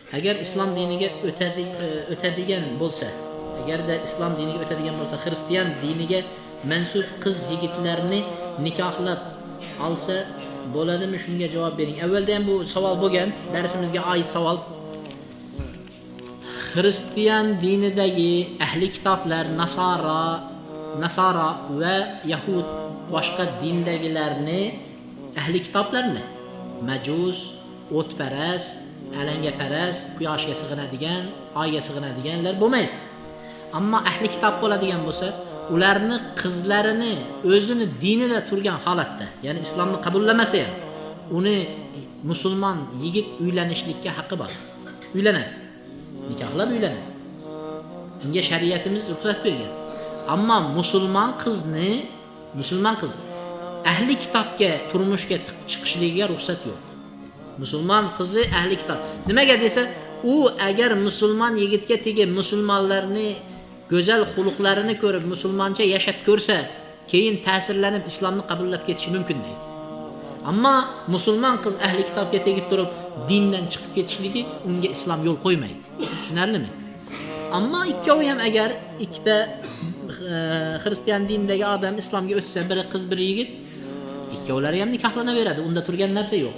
Agar islom diniga o'tadigan bo'lsa, agarda islom diniga o'tadigan bo'lsa, xristian diniga mansub qiz yigitlarni nikohlab olsa bo'ladimi? Shunga javob bering. Avvalda ham bu savol bo'lgan, darsimizga oid savol. Xristian dinidagi ahli kitoblar, nasara va yahud boshqa dindagilarni, ahli kitoblarni majus, o'tparast, alangaparast, quyoshga sig'inadigan, oyga sig'inadiganlar bo'lmaydi. Ammo ahli kitob bo'ladigan bo'lsa, ularni qizlarini o'zini dinida turgan holatda, ya'ni islomni qabullamasa ham, uni musulmon yigit uylanishlikka haqqi bor. Uylanadi. Nikohlab uylanadi. Unga shariatimiz ruxsat bergan. Ammo musulmon qizni, musulmon qiz ahli kitobga turmushga chiqishligiga ruxsat yo'q. Musulmon qizi ahli kitob. Nimaga desa, u agar musulmon yigitga tegib, musulmonlarni go'zal xuluqlarini ko'rib, musulmoncha yashab ko'rsa, keyin ta'sirlanib islomni qabullab ketishi mumkin deydi. Ammo musulmon qiz ahli kitobga tegib turib dindan chiqib ketishligi, unga islom yo'l qo'ymaydi. Tushunarlimi? Ammo ikkovi ham agar ikkita xristian dinidagi odam islomga o'tsa, biri qiz, biri yigit, ikkovlari ham nikohlanaveradi. Unda turgan narsa yo'q.